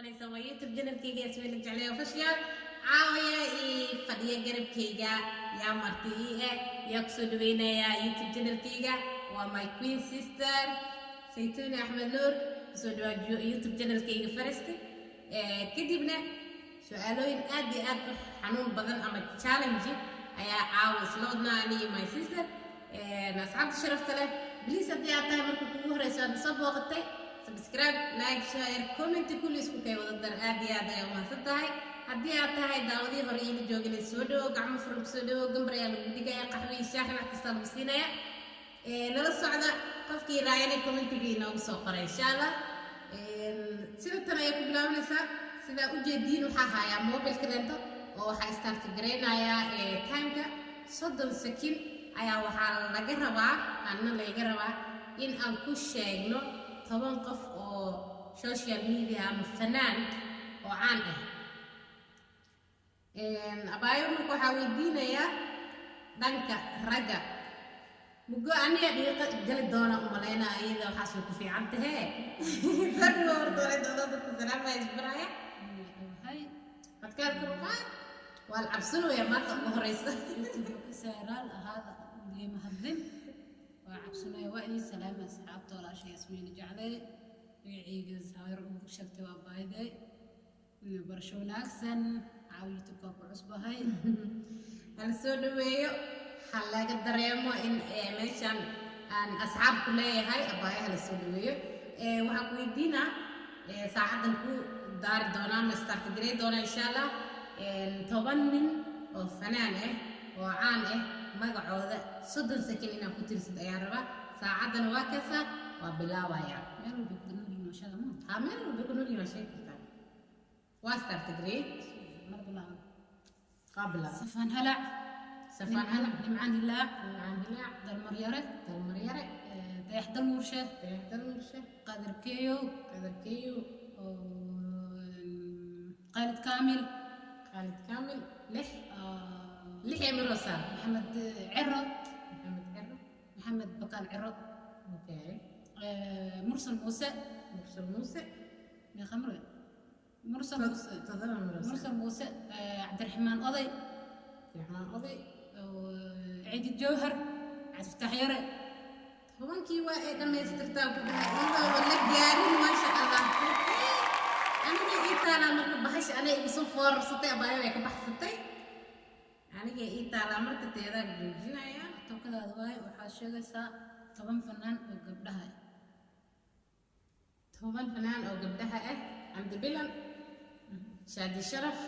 Daawanaysa waa YouTube channelkayga Yasmiin Jeclay Official. Caawaya ii fadhiya garabkayga, yaa marti ii ah, yaa kusoo dhaweynaya YouTube channelkayga? Waa my queen sister Saytuuni Axmed Nuur. Kusoo dhawaa YouTube channelkayga first. Kadibna su-aalooyin aad iyo aad u xanuun badan ama challenge ayaa caawa isla wadnaa ani iyo my sister. Asxaabta sharafta leh, please, haddii aad tahay marka kugu horeyso aad soo booqatay, subscribe, like, share, comment, kulli isku kay wada dar. Aad iyo aad ayaa umahadsan tahay. Haddii aad tahay daawadii hore iila joogina, soo dhawo, gacmo furan soo dhawo. Gambar ayaa lagu dhigaya, qaxwi iyo shaaxi, wax kasta lagu siinaya. Nala socda. Qofkii raayana commentiga inoogu soo qoray, insha Allah. Sida tan ayay ku bilaabanaysaa. Sidaa ujeediin, waxaa hayaa mobile kaleento oo waxaa start garaynayaa timeka. 30 second ayaa waxaa laga rabaa, anna laga rabaa, in aan ku sheegno 10 qof oo social media ama fanaan oo caan ah. Abaayo marka waxaa weydiinayaa dhanka ragga mugo aniga dhiiqa gali doona umalaynaa, iyada waxaas way ku fiican tahee. Sarwa horta doona dadka salaamaya, isbaraya. Hay. Codkaad kor u qaad, waa la cabsanaya maanta ugu horeysa. Saaraal ahaada, ugeyma hadlin, waa cabsanaya. Waa idin salaama asxaabta, walaasha Yasmiin Jeclay, magacayga hawar ugu sheegtay waa baayday. Barasho wanaagsan. Caawa YouTube-ka ku cusbahay. Hala soo dhaweeyo, ha laga dareemo in meeshan aan asxaab ku leeyahay. Abaayo, hala soo dhaweeyo. Waxaan ku weydiinaa, saacaddan ku daari doonaa ama start garay doonaa, insha Allah, 10 nin oo fanaan ah oo caan ah magacooda 30 second inaan ku tirsid ayaan rabaa. Saacaddana waa kasa, waa bilaabaya. Meel walba ku nool yihiin, maasha Allah. Ha, meel walba ku nool yihiin, waa sheegi kartaa. Waa start garay. Mar bilaabo. Waa bilaab. Safaan Halac. Safaan Halac. Nimcaan Hilaac. Nimcaan Hilaac. Dalmaryare. Dalmaryare. Dayax Dalmuurshe. Dayax Dalmuurshe. Qadar Keyow. Qadar Keyow. Khaalid Kaamil. Khaalid Kaamil. Lix, lix ee maroosaa. Maxamed Cero. Maxamed Cero. Maxamed Bakaal Cero. Okay. Mursal Muuse. Mursal Muuse. Meeqa mare? Mursal Muuse. 7 maroosaa. Mursal Muuse, Cabdiraxmaan Oday. Cabdiraxmaan Oday. Ciidi Jawhar, Cabdifataax Yare. 10-kii waa ay dhammaystirtaa ku dhahay iyadoo la gaarin. Maasha Allah. Aniga ii taalaa marka bahasha, anay igu soo foorarsatay, abaayo way ka baxsatay. Aniga ii taalaa marka, teedaa joojinaya. Tokadaada waaye, waxaad sheegaysaa 10 fanaan oo gabdhaha ah. 10 fanaan oo gabdhaha ah: Camdi Bilan, Shaadi Sharaf,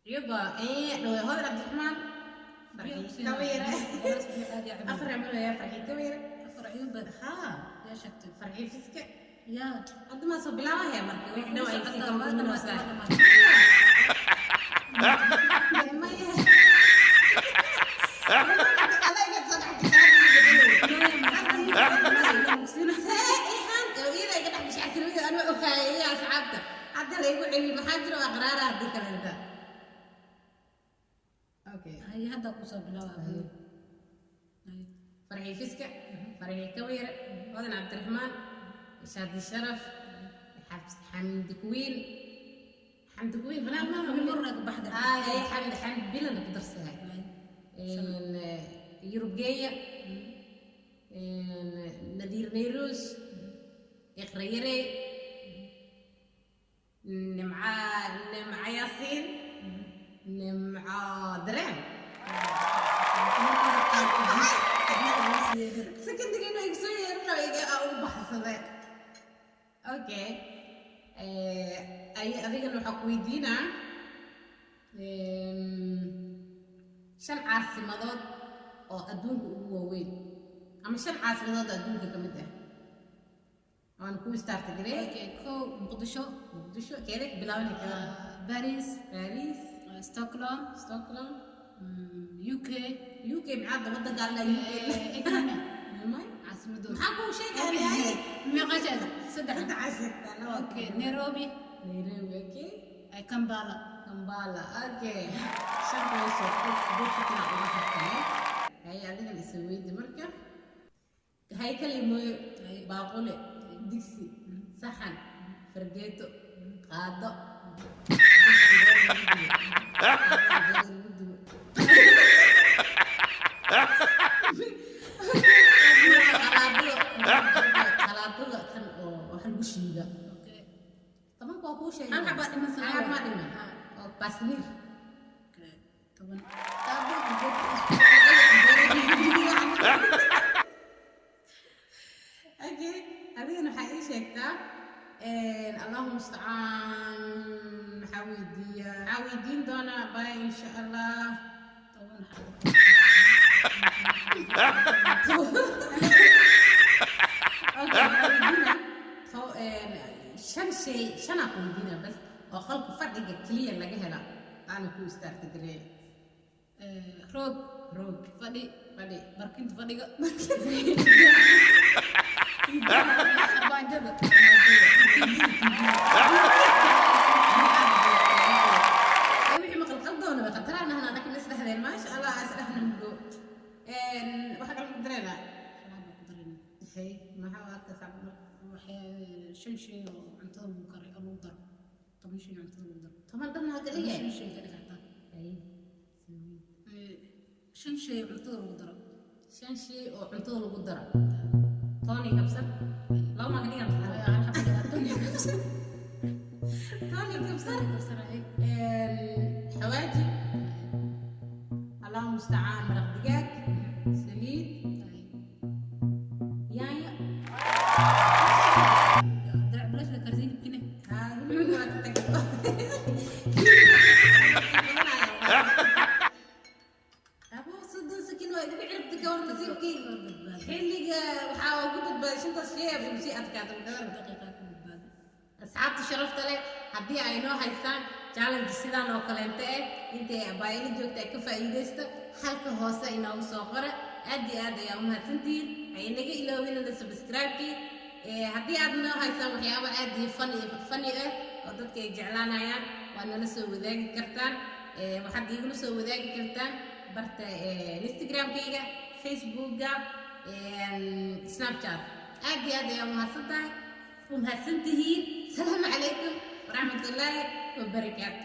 Ciyuba dhawe, Hodan Cabdiraxmaan, Farxii Kabayre. Afar camalaya, Farxii Kabayre. Afar ciyuba. Haa. Yaa sheegtay? Farxii Fiske. Yaa. Hadda maa soo bilaabahaya marka, wixii dhow ay sii Waa gabadhuminaysaa. dhamaatay. Maya. Adayga soo dhex gashay, iga dhex gashay casriga. Anuu ogaayay asxaabta hadda la igu celiyo. Maxaa jiro aqraara haddii kaleenta? Okay. Hay, hadda kusoo bilaaba. Farxii Fiska, Farxii Kabayre, Hodan Cabdiraxmaan, Shaadi Sharaf, Xamdi Kuwiin. Xamdi Kuwiin fanaan maaha. Marna ka baxda. Hay, Xamdi, Xamdi Bilan ku darsaday. Yurub Geeya, Nadiir Nayruus, Iqra Yare, Nimca, Nimca Yaasiin, Nimca Dareen. Secondiga inuu igu soo yeerino iga ugu baxsaday. Okay, ay adigana waxaa ku weydiinaa shan caasimadood oo adduunka ugu waaweyn ama shan caasimadood oo adduunka ka mid ah. Waan ku start garay. Okay, kow Muqdisho. Muqdisho keeda ka bilaabanay keeda? Paris. Paris. Stockholm. Stockholm. UK. UK maxaa wadanka alla UK? England. May. Caasimadooda. Maxaa kuu sheegaya? Meeqa sheeg? Saddex. Saddex sheegtaa, laba. Okay, Nairobi. Nairobi, okay. Kampala. Kampala, okay. Shanta way sheegtay, sideed fikraan uga hartay. Hay, adigan isa weydi marka. Hay, kalimooyo baaqule. Digsi, saxan, fargeeto, qaado. Lagu dubo. Qalaadada kan oo wax lagu shiida. Okay. 10-ka waa kuu sheegay. Hal xabaa dhiman. Hal xabaa ma dhiman. Oo baasmiir. Okay, 10. Qaado, fargeeto, isku. Okay, adigana waxaa ii sheegtaa, Allahu mustacaan, maxaa weydiiya, waxaa weydiin doonaa baya, insha Allah. 10 xabo. Okay, waxaa weydiinaa shan shay, shanaa ku weydiinaa bas, oo qolka fadhiga keliya laga hela aana ku istaarta gareey. Roog. Roog. Fadhi. Fadhi. Barkinta fadhiga, armaajada. Wixii maqal qaldoona way qataraan ahna anaka isdhexdeen, maasha Allah, as dhexna mugo. Waxaa kale ku dareynaa. Shan ku darayna. Hay, maxaa u arkaysaa marka? Waxay shan shay oo cuntada lagu karay oo lagu daro, 10 shay oo cuntada lagu daro. 10 dhan ha ka dhigay. Shan shay ka dhig xataa. Shan shay oo cuntada lagu daro. Shan shay oo cuntada lagu daro: toon iyo kabsar, laba maa ka dhigan. Hal xabo toon iyo kabsar. Toon iyo kabsar. Kabsar ay. Xawaaji, Allahu mustacaan, maraq digaag, saliid, yaanyo. Dirac bilaash la karsiin kine. Haa, hilibka waa ka tagto. Abuu, 30 sakin waa igaga ciribta ka war nasiibkii xilliga. Waxaa ugu badbaaday shantaas shay aad ugu sii adkaata gabar. Daqiiqa ku badbaaday. Asxaabta sharafta leh, haddii ay noo haystaan challenge sidaan oo kaleente eh, intay abaayila joogta ay ka faa'iidaysta, halka hoose inoogu soo qora. Aad iyo aad ayaa umahadsantihiin. Ha inaga iloobinana subscribe-kii. Haddii aad noo haysaan waxyaabo aad iyo funny funny ah oo dadka ay jeclaanayaan, waa nala soo wadaagi kartaan. Waxaad iigula soo wadaagi kartaan barta Instagram-kayga, Facebookga, Snapchat. Aad iyo aad ayaa umahadsan tahay, umahadsan tihiin. Asalaamu calaykum waraxmatullaahi wabarakaatu.